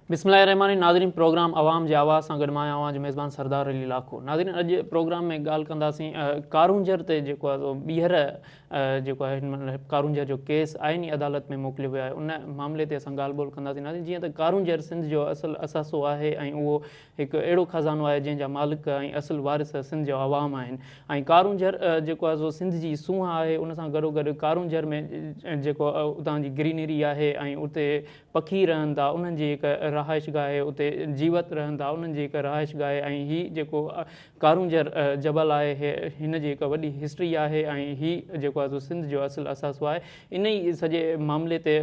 بسم الله الرحمٰن الرحيم ناظرين پروگرام عوام جي آواز سان گڏ مان آهيان اوهان جو ميزبان سردار علي لاکو. ناظرين اڄ پروگرام ۾ ڳالهه ڪنداسين ڪارونجهر تي جيڪو آهي سو ٻيهر جيڪو آهي هن مهل ڪارونجهر جو ڪيس آئيني عدالت ۾ موڪليو ويو آهي ان معاملي تي اسان ڳالهه ٻولهه ڪنداسين. ناظرين جيئن ته ڪارونجهر سنڌ جو اصل اثاثو آهي ۽ اهو هڪ اهڙو خزانو آهي جنهن جا مالڪ ۽ اصل وارث سنڌ جو عوام آهن ۽ ڪارونجهر جيڪو آهي سو سنڌ جي سونهن آهي ان سان گڏوگڏ ڪارونجهر ۾ جيڪو اتان جي گرينري آهي ۽ اتي پکي رهن ٿا انهن جي هڪ رهائش گاهه آهي اتي جيوت رهن ٿا انهن جي هڪ رهائش گاهه آهي ۽ هي جيڪو ڪارونجهر جبل آهي هن جي هڪ وڏي هسٽري آهي ۽ هي جيڪو آهي سو سنڌ جو اصل اثاثو آهي ان ئي سڄي معاملي تي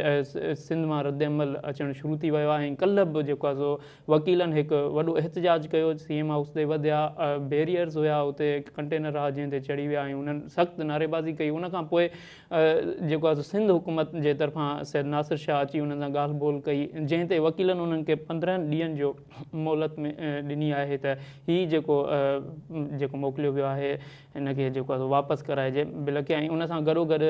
سنڌ مان رد عمل اچڻ شروع ٿي ويو آهي ۽ ڪلهه به جيڪو آهي سو وڪيلن هڪ وڏو احتجاج ڪيو سي ايم هائوس تي وڌيا بيريئرز هيا اتي ڪنٽينر هئا جنهن تي چڙهي ويا ۽ انهن سخت نعريبازي ڪئي ان کان پوء جيڪو آهي سو سنڌ حڪومت جي طرفان سيد ناصر شاهه اچي انهن سان ڳالهه ٻولهه ڪئي جنهن تي وڪيلن انهن کي 15 ڏينهن جو مهلت ڏني آهي ته هي جيڪو جيڪو موڪليو ويو آهي هن کي جيڪو آهي سو واپس ڪرائجي بلڪه ۽ ان سان گڏو گڏ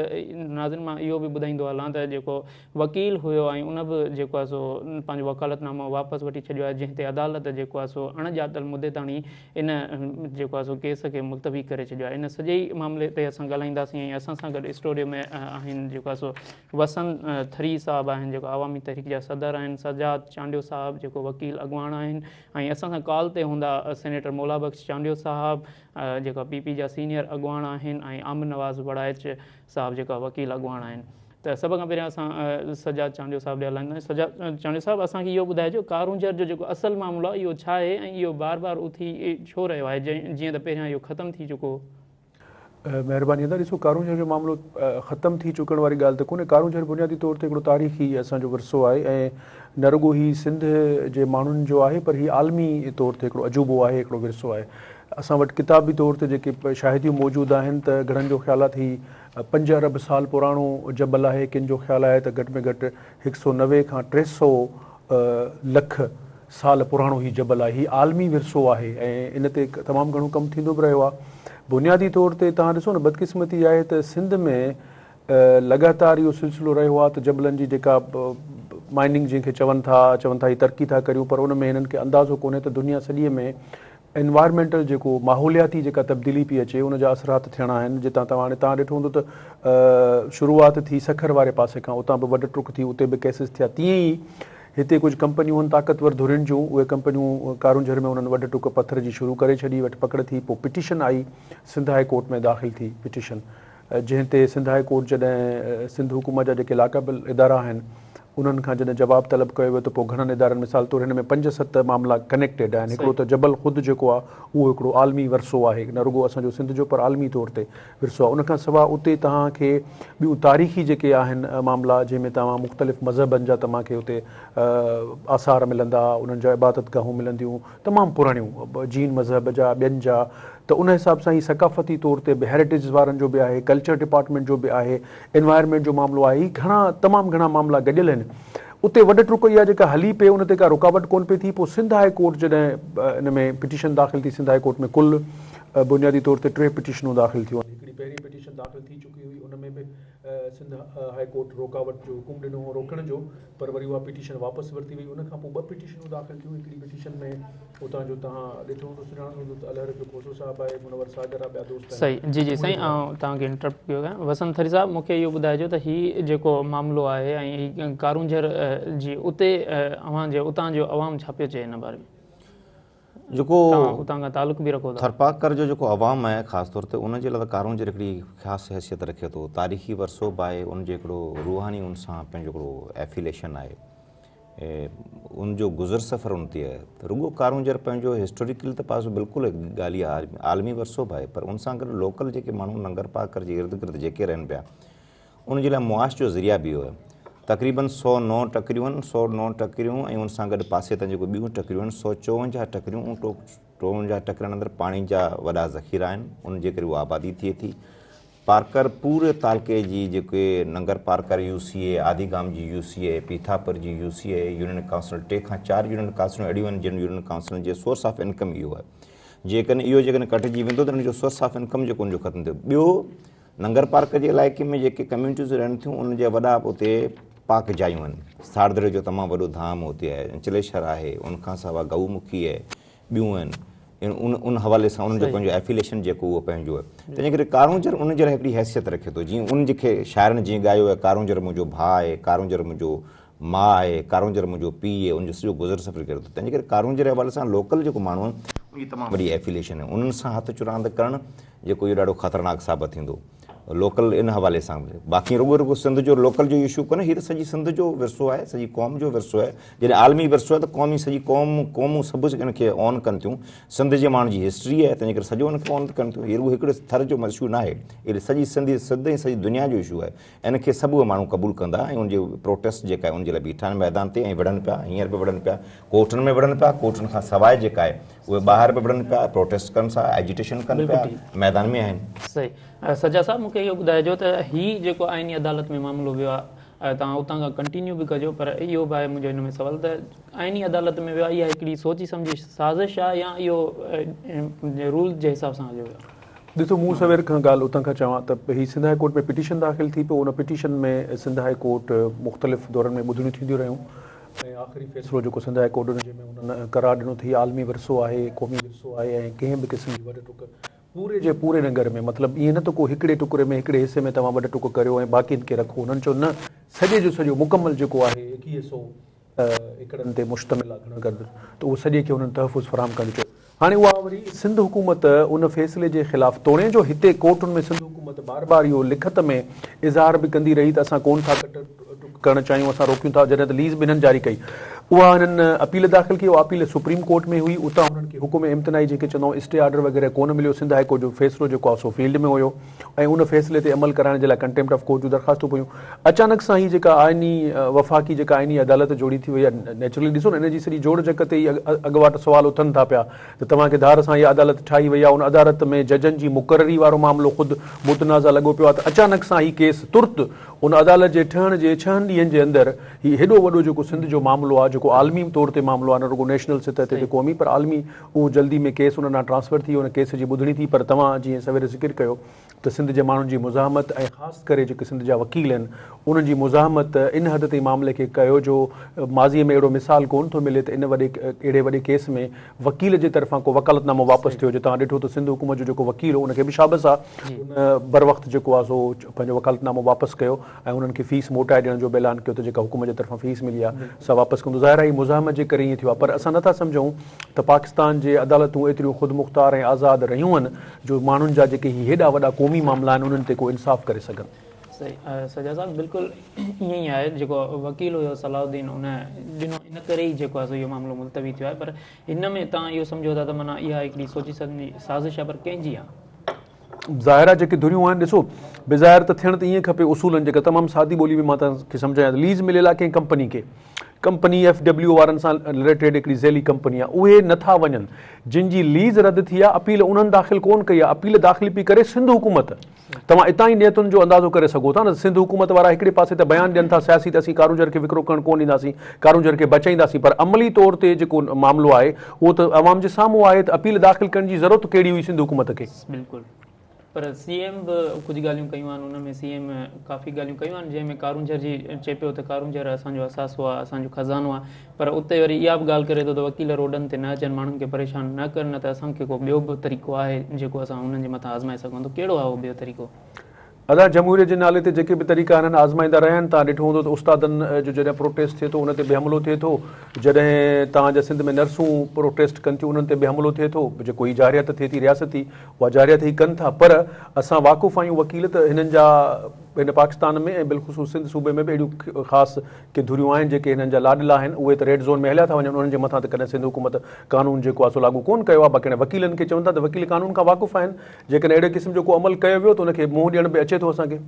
ناظرين مان اهو به ٻڌائيندو هلان ته جيڪو وڪيل هيو ۽ ان به جيڪو آهي سو پنهنجو وڪالت نامو واپس وٺي ڇڏيو آهي جنهن تي عدالت جيڪو آهي سو اڻ ڄاتل مدي تاڻي ان جيڪو آهي سو ڪيس کي ملتوي ڪري ڇڏيو آهي. ان سڄي معاملي تي اسان ڳالهائينداسين ۽ اسان سان گڏ اسٽوڊيو ۾ آهن جيڪو آهي سو وسند ٿري صاحب آهن جيڪو عوامي تحريڪ جا صدر آهن، سجاد چانڊيو صاحب جيڪو وڪيل اڳواڻ آهن ۽ اسان سان ڪال تي هوندا سينيٽر مولا بخش چانڊيو صاحب جيڪا پي پي جا سينيئر اڳواڻ آهن ۽ عامر نواز وڙائچ صاحب جيڪا وڪيل اڳواڻ آهن. ته سڀ کان پهريان اسان سجاد چانڊيو صاحب ڏي هلنداسين. سجاد چانڊيو صاحب اسان کي اهو ٻڌائجو ڪارونجهر جو جيڪو اصل معاملو آهي اهو ڇا آهي ۽ اهو بار بار اٿي ڇو رهيو آهي جيئن ته پهريان اهو ختم ٿي چڪو هو. مهرباني ادا ڏسو ڪارونجهر جو معاملو ختم ٿي چڪڻ واري ڳالهه ته ڪونهي ڪارونجهر بنيادي طور تي هڪڙو تاريخي اسان جو ورثو آهي ۽ نه رڳو هي سنڌ جي ماڻهن جو آهي پر هي عالمي طور تي هڪڙو عجوبو آهي هڪڙو ورثو آهي اسان وٽ ڪتابي طور تي جيڪي شاهديون موجود آهن ته گهڻن جو خيال آهي ته هي 5 ارب سال پراڻو جبل آهي، ڪن جو خيال آهي ته گهٽ ۾ گهٽ 190 کان 300 لک سال پراڻو هي جبل آهي. هي عالمي ورثو آهي ۽ ان تي تمام گهڻو ڪم ٿيندو به رهيو آهي. بنيادي طور تي توهان ڏسو نه بدقسمتي آهي ته سنڌ ۾ لڳاتار اهو سلسلو رهيو آهي ته جبلن جي جيڪا مائننگ جنهن کي چون ٿا، چون ٿا هي ترقي ٿا ڪريون پر ان ۾ هنن کي اندازو ڪونهي ته دنيا سڄيء ۾ انوائرمينٽل جيڪو ماحولياتي جيڪا تبديلي پئي اچي ان جا اثرات ٿيڻا آهن جتان توهان هاڻي توهان ڏٺو هوندو ته شروعات ٿي سکر واري پاسي کان اتان به وڍ ٽڪ ٿي اتي به ڪيسز ٿيا تيئن ئي هتي ڪجهه ڪمپنيون آهن طاقتور ڌرين جون اهي ڪمپنيون ڪارونجهر ۾ انهن وڍ ٽڪ پٿر جي شروع ڪري ڇڏي وٺ پڪڙ ٿي پوء پٽيشن آئي سنڌ هاء ڪورٽ ۾ داخل ٿي پٽيشن جنهن تي سنڌ هاء ڪورٽ جڏهن سنڌ حڪومت جا جيڪي لاڳاپيل ادارا آهن انهن کان جڏهن جواب طلب ڪيو ويو ته پوء گهڻن ادارن مثال طور هن ۾ پنج ست معاملا ڪنيڪٽيڊ آهن هڪڙو ته جبل خود جيڪو آهي اهو هڪڙو عالمي ورثو آهي نه رڳو اسان جو سنڌ جو پر عالمي طور تي ورثو آهي ان کان سواء اتي توهان کي ٻيون تاريخي جيڪي آهن معاملا جنهن ۾ توهان مختلف مذهبن جا توهان کي اتي آثار ملندا انهن جا عبادت گاهون ملنديون تمام پراڻيون جين مذهب جا ٻين جا ته ان حساب سان هي ثقافتي طور تي به هيريٽيج وارن جو به آهي ڪلچر ڊپارٽمينٽ جو به آهي انوائرمينٽ جو معاملو آهي هي گهڻا تمام گهڻا معاملا گڏيل آهن اتي وڍ ٽڪ اها جيڪا هلي پئي ان تي ڪا رڪاوٽ ڪونه پئي ٿي پوء سنڌ هاء ڪورٽ جڏهن ان ۾ پٽيشن داخل ٿي سنڌ هاء ڪورٽ ۾ ڪل بنيادي طور تي ٽي پٽيشنون داخل ٿيون هڪڙي پهرين پٽيشن داخل ٿي چڪي هئي ان ۾ به سنڌ هاء ڪورٽ روڪاوٽ جو حڪم ڏنو هو روڪڻ جو پر وري اها پٽيشن واپس ورتي وئي ان کان پوء ٻه پٽيشنون داخل ٿيون هڪڙي پٽيشن ۾ اتان جو توهان ڏٺو هوندو سڃاڻندو هوندو ته الهه رکيو کوسو صاحب آهي منور ساگر آهي ٻيا دوست آهن صحيح جي جي سائين آئون توهان کي انٽرپٽ پيو ڪيان وسند ٿري صاحب مون کي اهو ٻڌائجو ته هي جيڪو معاملو آهي ۽ هي ڪارونجهر جي اتي اوهان جي اتان جو عوام ڇا پيو چئي ان باري ۾ جيڪو توهان اتان کان تعلق به رکو ٿا. ٿرپارڪر جو جيڪو عوام آهي خاص طور تي ان جي لاء ته ڪارونجهر هڪڙي خاص حيثيت رکي ٿو تاريخي ورثو به آهي ان جو هڪڙو روحاني ان سان پنهنجو هڪڙو افيليشن آهي ان جو گذر سفر ان تي آهي ته رڳو ڪارونجهر پنهنجو هسٽوريڪل ته پاسو بلڪل ڳالهه اها عالمي ورثو به آهي پر ان سان گڏ لوڪل جيڪي ماڻهو ننگر پارڪر جي ارد گرد جيڪي رهن پيا ان جي لاء معاش جو ذريعا به اهو آهي. تقريبن 109 ٽڪريون آهن، 109 ٽڪريون ۽ ان سان گڏ پاسي تان جيڪو ٻيون ٽڪريون آهن، 154 ٽڪريون، ان 54 ٽڪرين اندر پاڻي جا وڏا ذخيرا آهن، ان جي ڪري اها آبادي ٿئي ٿي. پارڪر پوري تعلقي جي جيڪي ننگر پارڪر يو سي اي، آديگام جي يو سي اي، پيٿاپور جي يو سي اي، يونين ڪائونسل ٽي کان چار يونين ڪائونسلون اهڙيون آهن جن يونين ڪائونسلن جي سورس آف انڪم اهو آهي. جيڪڏهن اهو جيڪڏهن ڪٽجي ويندو ته ان جو سورس آف انڪم جيڪو ان جو ختم ٿيو. ٻيو ننگر پارڪر جي علائقي ۾ جيڪي ڪميونٽيز رهن ٿيون انهن جا وڏا اتي پاڪ جايون آهن. ساڙدڙي جو تمام وڏو ڌام اتي آهي، انچليشور آهي، ان کان سواء گئو مکي آهي، ٻيون آهن. ان ان حوالي سان انهن جو پنهنجو ايفيليشن جيڪو اهو پنهنجو آهي. تنهن جي ڪري ڪارونجهر ان جي لاء هڪڙي حيثيت رکي ٿو. جيئن ان جي کي شاعرن جيئن ڳايو آهي ڪارونجهر منهنجو ڀاء آهي، ڪارونجهر منهنجو ماء آهي، ڪارونجهر منهنجو پيء آهي، ان جو سڄو گذر سفر ڪري ٿو. تنهن جي ڪري ڪارونجهر جي حوالي سان لوڪل جيڪو ماڻهو آهن ان جي تمام وڏي ايفيليشن آهي. انهن سان هٿ چراند ڪرڻ جيڪو اهو ڏاڍو خطرناڪ ثابت ٿيندو. لوڪل ان حوالي سان به باقي رڳو رڳو سنڌ جو لوڪل جو اشو ڪونهي هي ته سڄي سنڌ جو ورثو آهي سڄي قوم جو ورثو آهي جڏهن عالمي ورثو آهي ته قومي سڄي قوم قومون سڀ ان کي اون ڪن ٿيون سنڌ جي ماڻهن جي هسٽري آهي تنهنجي ڪري سڄو ان کي اون ڪن ٿيون هي رڳو هڪڙي ٿر جو اشو ناهي هي سڄي سنڌ سنڌ ۽ سڄي دنيا جو اشو آهي ان کي سڀ اهي ماڻهو قبول ڪندا ۽ ان جي پروٽيسٽ جيڪا آهي ان جي لاء بيٺا آهن ميدان تي ۽ وڙهن پيا هينئر به وڙهن پيا ڪورٽن ۾ وڙهن پيا ڪورٽن کان سواء جيڪا آهي اهي ٻاهر به وڙهن پيا پروٽيسٽ ڪن ٿا ايجيٽيشن ڪن پيا ميدان ۾ آهن. صحيح سجاد صاحب مون کي اهو ٻڌائجو ته هي جيڪو آئيني عدالت ۾ معاملو ويو آهي توهان اتان کان ڪنٽينيو به ڪجو پر اهو به آهي منهنجو هن ۾ سوال ته آئيني عدالت ۾ ويو آهي اها هڪڙي سوچي سمجهي سازش آهي يا اهو رولز جي حساب سان هليو ويو آهي. ڏسو مون سوير کان ڳالهه اتان کان چوان ته هي سنڌ هاء ڪورٽ ۾ پٽيشن داخل ٿي پوء ان پٽيشن ۾ سنڌ هاء ڪورٽ مختلف دورن ۾ ٻڌڻيون ٿينديون رهيون ۽ آخري فيصلو جيڪو سنڌ هاء ڪورٽ ڏنو جنهن ۾ انهن قرار ڏنو ته هي عالمي ورثو آهي قومي ورثو آهي ۽ ڪنهن به قسم جي وڍ ٽڪ پوري جي پوري ننگر ۾ مطلب ائين نه ته ڪو هڪڙي ٽڪري ۾ هڪڙي حصي ۾ توهان وڍ ٽڪ ڪريو ۽ باقين کي رکو انهن چيو نه سڄي جو سڄو مڪمل جيڪو آهي ايڪيهه سو ايڪڙن تي مشتمل آهي گهڻو قدر ته اهو سڄي کي انهن تحفظ فراهم ڪرڻ چيو هاڻي اها وري سنڌ حڪومت ان فيصلي جي خلاف توڻي جو هتي ڪورٽن ۾ سنڌ حڪومت بار بار اهو لکت ۾ اظهار به ڪندي رهي ته اسان ڪون ٿا ڪٽ ٽڪ ڪرڻ چاهيون اسان روڪيون ٿا جڏهن ته ليز به هنن جاري ڪئي اها هنن اپيل داخل ڪئي اها اپيل سپريم ڪورٽ ۾ هئي اتان هنن کي حڪم امتناعي جنهن کي چوندا آهيون اسٽي آرڊر وغيره ڪونه مليو سنڌ هاء ڪورٽ جو فيصلو جيڪو آهي سو فيلڊ ۾ هيو ۽ ان فيصلي تي عمل ڪرائڻ جي لاء ڪنٽيمپٽ آف ڪورٽ جون درخواستون پيون اچانڪ سان هي جيڪا آئيني وفاقي جيڪا آئيني عدالت جوڙي ٿي وئي آهي نيچرلي ڏسو نه ان جي سڄي جوڙ جڪ تي ئي اڳواٽ سوال اٿن ٿا پيا ته توهان کي ڌار سان اها عدالت ٺاهي وئي آهي ان عدالت ۾ ججن جي مقرري وارو معاملو خود متنازع لڳو پيو آهي ته اچانڪ سان هي ڪيس ترت ان عدالت جي ٺهڻ جي ڇهن ڏينهن جي اندر هي هيڏو وڏو جيڪو سنڌ جو معاملو آهي جيڪو عالمي طور تي معاملو آهي نه رڳو نيشنل سطح تي قومي پر عالمي اهو جلدي ۾ ڪيس ان ڏانهن ٽرانسفر ٿي ان ڪيس جي ٻڌڻي ٿي پر توهان جيئن سوير ذڪر ڪيو ته سنڌ جي ماڻهن جي مزاحمت ۽ خاص ڪري جيڪي سنڌ جا وڪيل آهن انهن جي مزاحمت ان حد تائين معاملي کي ڪيو جو ماضي ۾ اهڙو مثال ڪونه ٿو ملي ته ان وڏي اهڙي وڏي ڪيس ۾ وڪيل جي طرفان ڪو وڪالت نامو واپس ٿيو هجي توهان ڏٺو ته سنڌ حڪومت جو جيڪو وڪيل هو ان کي به شابس آ ان بروقت جيڪو آ سو پنهنجو وڪالت نامو واپس ڪيو ۽ انهن کي فيس موٽائي ڏيڻ جو به اعلان ڪيو ته جيڪا حڪومت جي طرفان فيس ملي آ سا واپس ڪندو ظاهر آ هي مزاحمت جي ڪري ائين ٿيو آ پر اسان نٿا سمجهون ته پاڪستان جي عدالتون ايتريون خودمختار ۽ آزاد رهيون آهن جو ماڻهن جا جيڪي هي هيڏا وڏا قومي معاملا آهن انهن تي ڪو انصاف ڪري سگهن. صحيح سجاد صاحب بلڪل ائين ئي آهي جيڪو وڪيل هيو صلاح الدين ان ڏنو ان ڪري ئي جيڪو آهي سو اهو معاملو ملتوي ٿيو آهي پر هن ۾ توهان اهو سمجهو ٿا ته معنيٰ اها هڪڙي سوچي سمجهي سازش آهي پر ڪنهن جي آهي؟ ظاهر آهي جيڪي ڌريون آهن ڏسو بظاهر ته ٿيڻ ته ائين کپي اصولن جيڪا تمام سادي ٻولي ۾ مان توهان کي سمجهايان ته ليز مليل آهي ڪنهن ڪمپني کي ڪمپني ايف ڊبليو وارن سان رليٽيڊ هڪڙي ذيلي ڪمپني آهي اهي نٿا وڃن جن جي ليز رد ٿي آهي اپيل انهن داخل ڪون ڪئي آهي اپيل داخل پئي ڪري سنڌ حڪومت توهان اتان ئي نيتن جو اندازو ڪري سگهو ٿا نه ته سنڌ حڪومت وارا هڪڙي پاسي ته بيان ڏين ٿا سياسي ته اسين ڪارونجهر کي وڪرو ڪرڻ ڪونه ڏينداسين، ڪارونجهر کي بچائينداسين پر عملي طور تي جيڪو معاملو آهي اهو ته عوام جي سامهون آهي ته اپيل داخل ڪرڻ جي ضرورت ڪهڙي هئي سنڌ حڪومت کي. بلڪل پر سي ايم به ڪجهه ڳالهيون ڪيون آهن ان ۾ سي ايم ڪافي ڳالهيون ڪيون آهن جنهن ۾ ڪارونجهر جي چئي پيو ته ڪارونجهر اسان جو اثاثو آهي اسان جو خزانو آهي پر اتي وري اها به ڳالهه ڪري ٿو ته وڪيل روڊن تي نه اچن، ماڻهن کي پريشان نه ڪن نه ته اسان کي ڪو ٻيو به طريقو آهي جيڪو اسان انهن جي مٿان آزمائي سگهون ٿا، ڪهڙو آهي اهو ٻيو طريقو؟ ادا جمهوريت جي نالي تي جيڪي به طريقا هنن آزمائيندا رهيا آهن، توهان ڏٺو هوندو ته استادن جو جڏهن پروٽيسٽ ٿئي ٿو ان تي به حملو ٿئي ٿو، جڏهن توهان جا سنڌ ۾ نرسون پروٽيسٽ ڪن ٿيون انهن تي به حملو ٿئي ٿو، جيڪو هي جارحيت ٿئي ٿي رياستي اها جارحيت هي ڪن ٿا پر اسان واقف آهيون وڪيل ته هنن جا هن پاڪستان ۾ ۽ بالخصوص سنڌ صوبي ۾ به اهڙيون خاص ڪي ڌريون آهن جيڪي هنن جا لاڏلا آهن اهي ته ريڊ زون ۾ هليا ٿا وڃن انهن جي مٿان ته ڪڏهن سنڌ حڪومت قانون جيڪو آهي سو لاڳو ڪونه ڪيو آهي باقي هاڻي وڪيلن کي چون ٿا ته وڪيل قانون کان واقف آهن جيڪڏهن اهڙي قسم جو ڪو عمل ڪيو ويو ته ان کي منهن ڏيڻ به اچي ٿو اسان کي.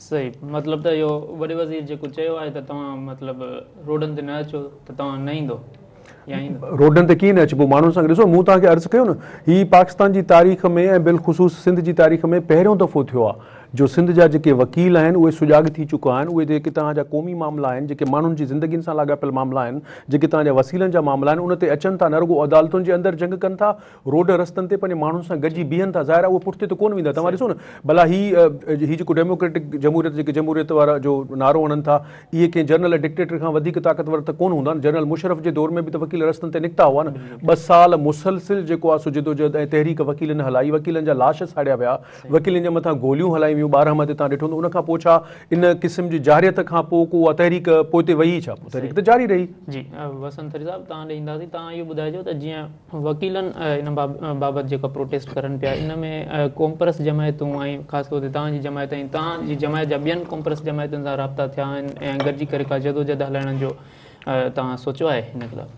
صحيح مطلب ته اهو وڏي وزير جيڪو چيو آهي ته توهان مطلب روڊن تي نه اچو ته توهان نه ايندو. يا ايندو. روڊن تي ڪيئن نه اچبو ماڻهن سان ڏسو مون توهان کي عرض ڪيو نه هي پاڪستان جي تاريخ ۾ ۽ بالخصوص سنڌ جي تاريخ ۾ پهريون دفعو ٿيو آهي جو سنڌ جا جيڪي وڪيل آهن اهي سجاڳ ٿي چڪا آهن اهي جيڪي توهان جا قومي معاملا آهن جيڪي ماڻهن جي زندگين سان لاڳاپيل معاملا آهن جيڪي توهان جا وسيلن جا معاملا آهن ان تي اچن ٿا نه رڳو عدالتن جي اندر جنگ ڪن ٿا روڊ رستن تي پنهنجي ماڻهن سان گڏجي بيهن ٿا ظاهر آهي اهي پٺتي ته ڪونه ويندا توهان ڏسو نه ڀلا هي هي جيڪو ڊيموڪريٽڪ جمهوريت جيڪي جمهوريت وارا جو نعرو هڻن ٿا اهي ڪنهن جنرل ڊڪٽيٽر کان وڌيڪ طاقتور ته ڪونه هوندا نه جنرل مشرف جي دور ۾ به ته وڪيل رستن تي نڪتا هئا نه ٻه سال مسلسل جيڪو آهي سو جدوجهد ۽ تحريڪ وڪيلن هلائي وڪيلن جا لاش ساڙيا ويا وڪيلن جي مٿان گوليون هلايون ويون 12 مئي تي توهان ڏٺو هوندو ان کان پوء ڇا ان قسم جي جارحيت کان پوء ڪو اها تحريڪ پوئتي وئي ڇا پوء تحريڪ ته جاري رهي. جي وسنت ٿري صاحب توهان ڏي اينداسين توهان اهو ٻڌائجو ته جيئن وڪيلن ان بابت جيڪا پروٽيسٽ ڪرن پيا ان ۾ قومپرست جماعتون ۽ خاص طور تي توهان جي جماعت ۽ توهان جي جماعت جا ٻين قومپرست جماعتن سان رابطا ٿيا آهن ۽ گڏجي ڪري ڪا جدوجهد هلائڻ جو توهان سوچيو آهي هن خلاف؟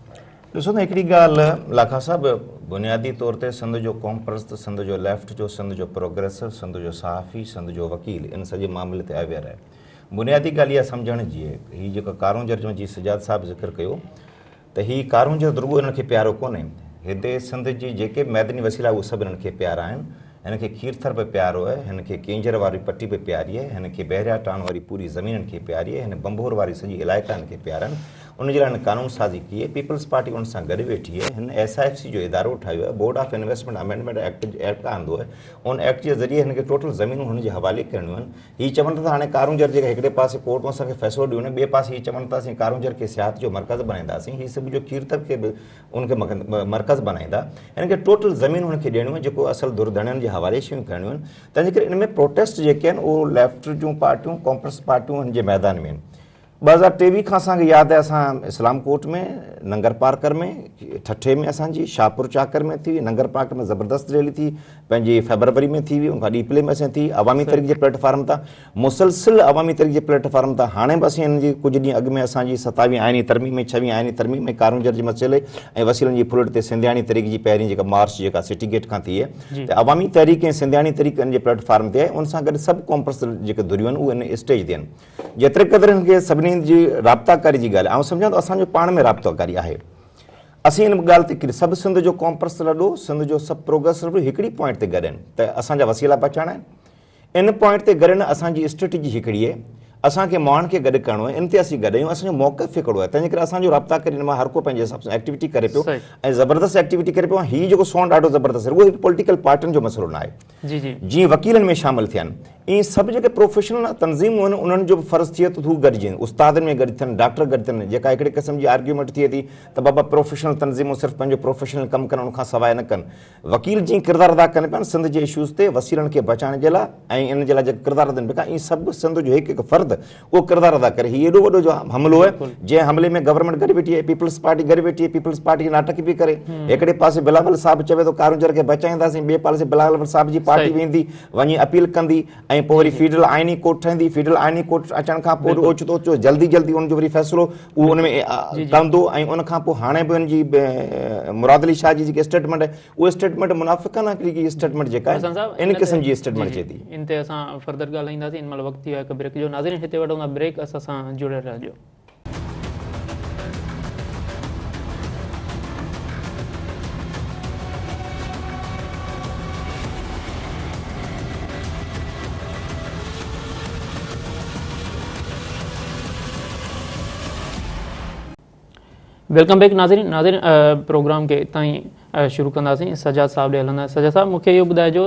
ڏسو ته هڪڙي ڳالهه لاکا صاحب بنيادي طور تي سنڌ جو قومپرست، سنڌ جو ليفٽ جو، سنڌ جو پروگريسو، سنڌ جو صحافي، سنڌ جو وڪيل ان سڄي معاملي تي اويئر آهي. بنيادي ڳالهه اها سمجهڻ جي آهي هي جيڪو ڪارونجهر جو جي سجاد صاحب ذڪر ڪيو ته هي ڪارونجهر رڳو انهن کي پيارو ڪونهي هتي سنڌ جي جيڪي به معدني وسيلا اهي سڀ انهن کي پيارا آهن. هن کي کيرٿر به پيارو آهي، هن کي ڪينجهر واري پٽي به پياري آهي، هن کي بحريا ٽائون واري پوري زمين هن کي پياري آهي، هن ڀنڀور واري سڄي علائقا هن کي پيارا آهن. ان جي لاء هن قانون سازي ڪئي آهي، پيپلز پارٽي ان سان گڏ ويٺي آهي، هن ايس I F C جو ادارو ٺاهيو آهي، board of investment amendment act آندو آهي، ان ايڪٽ جي ذريعي هن کي ٽوٽل زمينون هن جي حوالي ڪرڻيون آهن. هي چون ٿا ته هاڻي ڪارونجهر جيڪا هڪڙي پاسي ڪورٽون اسان کي فيصلو ڏنو آهي، ٻئي پاسي هي چون ٿا اسين ڪارونجهر کي سياحت جو مرڪز بڻائينداسين، هي سڀ جو کيرٿر کي به ان کي مرڪز بنائيندا هن کي ٽوٽل زمين هن کي ڏيڻيون آهن جيڪو اصل ڌر ڌڻين جي حوالي شيون ڪرڻيون آهن تنهن جي ڪري ان ۾ پروٽيسٽ جيڪي آهن اهو ليفٽ جون پارٽيون قومپرست پارٽيون هن جي ميدان ۾ آهن 2023 کان اسان کي ياد آهي اسان اسلام ڪوٽ ۾ ننگر پارڪر ۾ ٺٽي ۾ اسان جي شاهپور چاڪر ۾ ٿي ننگر پارڪر ۾ زبردست ريلي ٿي پنهنجي فيبروري ۾ ٿي هئي ان کان ڏيپلي ۾ اسان ٿي عوامي تحريڪ جي پليٽ فارم تان مسلسل عوامي تحريڪ جي پليٽ فارم تان هاڻي به اسين ان جي ڪجهه ڏينهن اڳ ۾ اسان جي ستاويهين آئيني ترميم ۽ ڇويهين آئيني ترميم ۽ ڪارونجهر جي مسئلي ۽ وسيلن جي ڦرلٽ تي سنڌياڻي تحريڪ جي پهرين جيڪا مارچ جيڪا سٽي گيٽ کان ٿي آهي ته عوامي تحريڪ ۽ سنڌياڻي تحريڪ ان جي پليٽ فارم تي آهي ان سان گڏ سڀ قومپرست جيڪي ڌريون آهن اهي ان اسٽيج تي آهن جيتري قدر هن کي سڀني جي رابطا ڪاري جي ڳالهه آئون سمجهان ٿو اسان جو پاڻ ۾ رابطا ڪاري آهي اسين ان ڳالهه تي سڀ سنڌ جو قومپرست لڏو سنڌ جو سڀ پروگريسو هڪڙي پوائنٽ تي گڏ آهن ته اسان جا وسيلا بچائڻا آهن ان پوائنٽ تي گڏ نه اسان جي اسٽريٽجي هڪڙي آهي، اسان کي ماڻهن کي گڏ ڪرڻو آهي، ان تي اسين گڏ آهيون، اسان جو موقف هڪڙو آهي، تنهنجي ڪري اسان جو رابطا ڪري ان مان هر ڪو پنهنجي حساب سان ايڪٽيوٽي ڪري پيو ۽ زبردست ايڪٽيوٽي ڪري پيو ۽ هي جيڪو سوڻ ڏاڍو زبردست رڳو هڪ پوليٽيڪل پارٽين جو مسئلو نه آهي جيئن وڪيلن ۾ شامل ٿين ائين سڀ جيڪي پروفيشنل تنظيمون آهن انهن جو به فرض ٿئي ٿو هو گڏجن استادن ۾ گڏ ٿين ڊاڪٽر گڏ ٿين جيڪا هڪڙي قسم جي آرگيومينٽ ٿئي ٿي ته بابا پروفيشنل تنظيمون صرف پنهنجو پروفيشنل ڪم ڪن ان کان سواء نه ڪن وڪيل جيئن ڪردار ادا ڪن پيا سنڌ جي اشوز تي وسيلن کي بچائڻ جي لاء ۽ ان جي لاء جيڪو ڪردار ادا پيا ائين سڀ سنڌ جو هڪ هڪ فرد اهو ڪردار ادا ڪري هي ايڏو وڏو جو حملو آهي جنهن حملي ۾ گورنمينٽ گڏ ويٺي آهي پيپلز پارٽي گڏ ويٺي آهي پيپلز پارٽي ناٽڪ پئي ڪري هڪڙي پاسي بلاول صاحب چوي ٿو ڪارونجهر کي بچائينداسين ٻئي پاسي بلاول صاحب جي پارٽي ويندي وڃي اپيل ڪندي ۽ پوء وري فيڊرل آئيني ڪورٽ ٺهندي فيڊرل آئيني ڪورٽ اچڻ کان پوء اوچتو اوچتو جلدي جلدي ان جو وري فيصلو اهو ان ۾ ڪندو ۽ ان کان پوء هاڻي به ان جي مراد علي شاهه جي جيڪي اسٽيٽمينٽ آهي اهو اسٽيٽمينٽ منافقانه هڪڙي اسٽيٽمينٽ جيڪا آهي ان قسم جي اسٽيٽمينٽ اچي ٿي. ان تي اسان فردر ڳالهائينداسين هن مهل وقت ٿي ويو آهي هڪ بريڪ جو ناظرين هتي وٺون ٿا بريڪ اسان سان جڙيل رهجو. Welcome back ناظرين ناظرين پروگرام کي اتان ئي شروع ڪنداسين سجاد صاحب ڏي هلندا سجاد صاحب مونکي اهو ٻڌائجو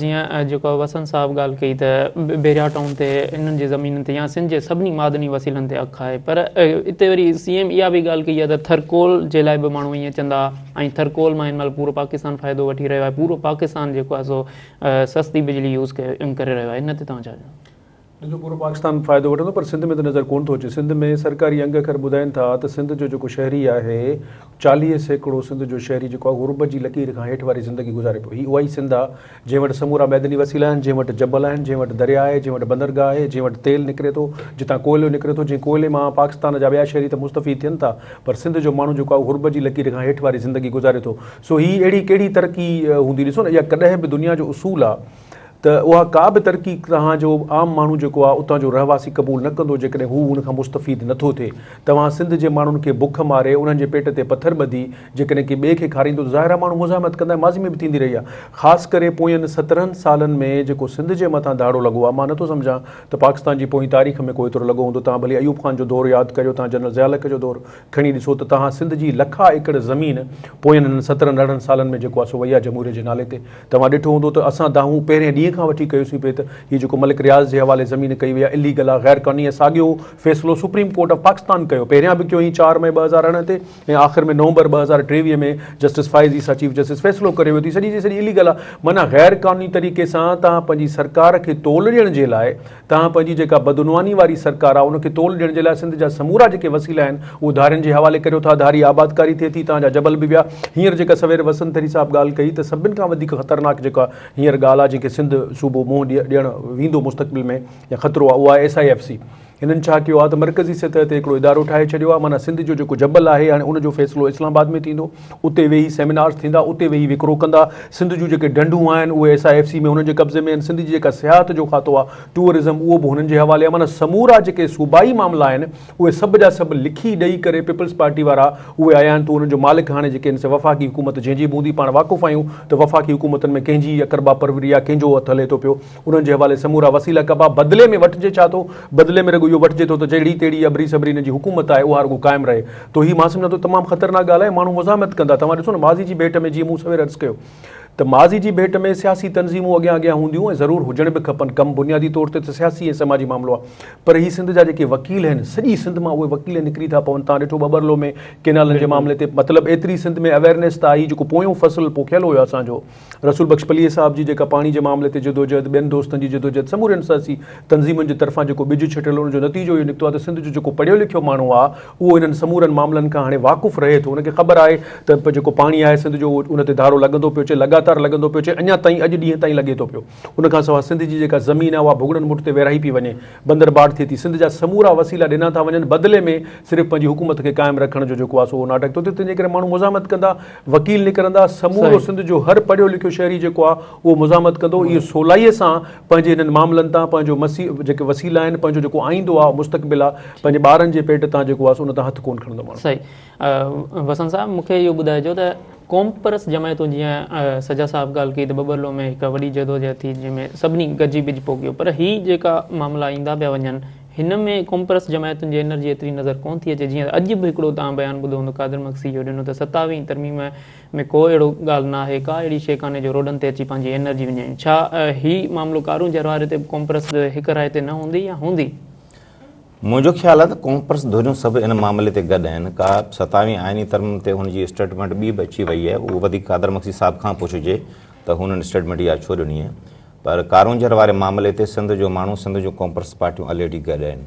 جيئن جيڪو وسند صاحب ڳالهه ڪئي ته بحريا ٽائون تي انهن جي زمينن تي يا سنڌ جي سڀني معدني وسيلن تي حق آهي پر اتي وري سي ايم اها به ڳالهه ڪئي آهي ته ٿرڪول جي لاء به ماڻهو ائين چوندا ۽ ٿرڪول مان هن مهل پورو پاڪستان فائدو وٺي رهيو آهي پورو پاڪستان جيڪو آهي سو سستي بجلي يوز ڪري رهيو آهي ان تي توهان ڇا چوندو ڏسو پورو پاڪستان فائدو وٺندو پر سنڌ ۾ ته نظر ڪونه ٿو اچي. سنڌ ۾ سرڪاري انگ اکر ٻڌائين ٿا ته سنڌ جو جيڪو شهري آهي 40% سنڌ جو شهري جيڪو آهي غربت جي لڪير کان هيٺ واري زندگي گذاري پيو. هي اها ئي سنڌ آهي جنهن وٽ سمورا معدني وسيلا آهن، جنهن وٽ جبل آهن، جنهن وٽ درياء آهي، جنهن وٽ بندرگاهه آهي، جنهن وٽ تيل نڪري ٿو، جتان ڪوئلو نڪري ٿو، جنهن ڪوئلي مان پاڪستان جا ٻيا شهري ته مستفيد ٿين ٿا پر سنڌ جو ماڻهو جيڪو آهي غربت جي لڪير کان هيٺ واري زندگي گذاري ٿو. سو هي اهڙي ڪهڙي ترقي هوندي ڏسو نه اها ڪڏهن به دنيا جو اصول آهي. ته اها ڪا به ترقي توهان جو عام ماڻهو جيڪو آهي اتان جو رهواسي قبول نه ڪندو جيڪڏهن هو ان کان مستفيد نه ٿو ٿئي. توهان سنڌ جي ماڻهن کي بک ماري انهن جي پيٽ تي پٿر ٻڌي جيڪڏهن ڪنهن ٻئي کي کاريندو ته ظاهر آهي ماڻهو مزاحمت ڪندا ۽ ماضي ۾ به ٿيندي رهي آهي. خاص ڪري پوين 17 سالن ۾ جيڪو سنڌ جي مٿان ڌاڙو لڳو آهي مان نه ٿو سمجهان ته پاڪستان جي پوئين تاريخ ۾ ڪو ايترو لڳو هوندو. توهان ڀلي ايوب خان جو دور ياد ڪريو، توهان جنرل ضياء الحق جو دور کڻي ڏسو ته توهان سنڌ جي لکا ايڪڙ زمين پوين انهن 17 18 سالن ۾ جيڪو آهي سو وئي آهي جمهوريت جي نالي تي. توهان ڏٺو هوندو ته اسان دانهون پهرين ڏينهن کان وٺي ڪيوسين پئي ته هي جيڪو ملڪ رياض جي حوالي زمين ڪئي وئي آهي اليگل آهي غير قانوني ۽ ساڳيو فيصلو سپريم ڪورٽ آف پاڪستان ڪيو پهريان به ڪيو هئين 4 مئي 2018 تي ۽ آخر ۾ نومبر 2023 ۾ justice Faez Isa chief justice فيصلو ڪري ويو ته هي سڄي جي سڄي اليگل آهي معنيٰ غير قانوني طريقي سان توهان پنهنجي سرڪار کي تول ڏيڻ جي لاء توهان پنهنجي جيڪا بدعنواني واري سرڪار آهي ان کي تول ڏيڻ جي لاء سنڌ جا سمورا جيڪي وسيلا آهن اهي ڌارين جي حوالي ڪريو ٿا، ڌاري آبادڪاري ٿئي ٿي، توهان جا جبل به ويا. هينئر جيڪا سوير وسند ٿري صاحب ڳالهه ڪئي ته سڀن کان وڌيڪ خطرناڪ جيڪا هينئر ڳالهه آهي جنهن کي سنڌ صوبو منهن ڏيڻ ويندو مستقبل ۾ يا خطرو آهي اها آهي ايس I F C. هنن ڇا ڪيو آهي ته مرڪزي سطح تي هڪڙو ادارو ٺاهي ڇڏيو آهي معنيٰ سنڌ جو جيڪو جبل آهي هاڻي ان جو فيصلو اسلام آباد ۾ ٿيندو، اتي ويهي سيمينارز ٿيندا، اتي ويهي وڪرو ڪندا، سنڌ جون جيڪي ڍنڍون آهن اهي ايس I F C ۾ هنن جي قبضي ۾ آهن، سنڌ جي جيڪا سياحت جو کاتو آهي ٽوئرزم اهو به هنن جي حوالي آهي معنيٰ سمورا جيڪي صوبائي معاملا آهن اهي سڀ جا سڀ لکي ڏئي ڪري پيپلز پارٽي وارا اهي آيا آهن ته انهن جو مالڪ هاڻي جيڪي آهن سي وفاقي حڪومت جنهن جي به هوندي پاڻ واقف آهيون ته وفاقي حڪومتن ۾ ڪنهن جي اقربا پروري آهي ڪنهن جو هٿ هلي ٿو پيو انهن جي حوالي سمورا وسيلا ڪبا بدلي ۾ وٺجي ڇا ٿو بدلي ۾ رڳو اهو وٺجي ٿو ته جهڙي تهڙي ابري سبري هنن جي حڪومت آهي اها رڳو قائم رهي ته هي مان سمجهان ٿو تمام خطرناڪ ڳالهه آهي ماڻهو مزاحمت ڪندا توهان ڏسو نه ماضي جي ڀيٽ ۾ جيئن مون سوير عرض ڪيو ته ماضي جي ڀيٽ ۾ سياسي تنظيمون اڳيان اڳيان هونديون ۽ ضرور هجڻ به کپن، ڪم بنيادي طور تي ته سياسي ۽ سماجي معاملو آهي پر هي سنڌ جا جيڪي وڪيل آهن سڄي سنڌ مان اهي وڪيل نڪري ٿا پون توهان ڏٺو ٻٻرلو ۾ ڪينالن جي معاملي تي مطلب ايتري سنڌ ۾ اويرنيس ته آئي جيڪو پويون فصل پوکيل هيو اسان جو رسول بخش پليجي صاحب جي جيڪا پاڻي جي معاملي تي جدوجهد ٻين دوستن جي جدوجهد سمورين سياسي تنظيمن جي طرفان جيڪو ٻج ڇٽيل ان جو نتيجو اهو نڪتو آهي ته سنڌ جو جيڪو پڙهيو لکيو ماڻهو آهي اهو انهن سمورن معاملن کان هاڻي واقف رهي ٿو، ان کي خبر آهي ته جيڪو پاڻي آهي سنڌ جو اهو ان تي ڌاڙو لڳندو پيو اچي، لڳاتار لڳندو پيو اچي، اڃا تائين اڄ ڏينهن تائين لڳي ٿو پيو. ان کان سواء سنڌ جي جيڪا زمين آهي اها ڀڳڙن مٺ تي ورهائي پئي وڃي، بندر باٽ ٿئي ٿي، سنڌ جا سمورا وسيلا ڏنا ٿا وڃن، بدلي ۾ صرف پنهنجي حڪومت کي قائم رکڻ جو جيڪو آهي سو اهو ناٽڪ ٿو ٿئي، تنهن جي ڪري ماڻهو مزاحمت ڪندا، وڪيل نڪرندا، سمورو سنڌ جو هر پڙهيو لکيو شهري جيڪو آهي اهو مزاحمت ڪندو، اهي سولائيء سان پنهنجي انهن معاملن تان پنهنجو مسي جيڪي وسيلا آهن پنهنجو جيڪو آئيندو آهي مستقبل آهي پنهنجي ٻارن جي پيٽ تان جيڪو آهي سو ان تان هٿ ڪونه کڻندو ماڻهو. صحيح وسند صاحب مون کي اهو ٻڌائجو ته قومپرست جماعتون جيئن سجاد صاحب ڳالهه ڪئي ته ٻٻرلو ۾ هڪ وڏي جدوجهد ٿي جنهن ۾ سڀني گڏجي ٻج پوکيو پر هي جيڪا معاملا ايندا پيا وڃن هن ۾ قومپرست جماعتن جي انرجي ايتري نظر ڪونه ٿي اچي جيئن اڄ به هڪڙو توهان بيان ٻڌو هوندو قادر مگسي اهو ڏنو ته ستاويهين ترميم ۾ ڪو اهڙو ڳالهه ناهي، ڪا اهڙي شيء ڪانهي جو روڊن تي اچي پنهنجي انرجي وڃايون. ڇا هي معاملو ڪارونجهر واري تي به قومپرست هڪ راء تي نه هوندي يا هوندي؟ منهنجو خيال آهي ته قومپرست ڌريون سڀ ان معاملي تي گڏ آهن. ڪا ستاويهين آئيني ترميم تي هن جي اسٽيٽمينٽ ٻي به اچي وئي آهي، اهو وڌيڪ قادر مگسي صاحب کان پڇجي ته هنن اسٽيٽمينٽ اها ڇو ڏني آهي. پر ڪارونجهر واري معاملي تي سنڌ جو ماڻهو، سنڌ جون قومپرست پارٽيون الريڊي گڏ آهن.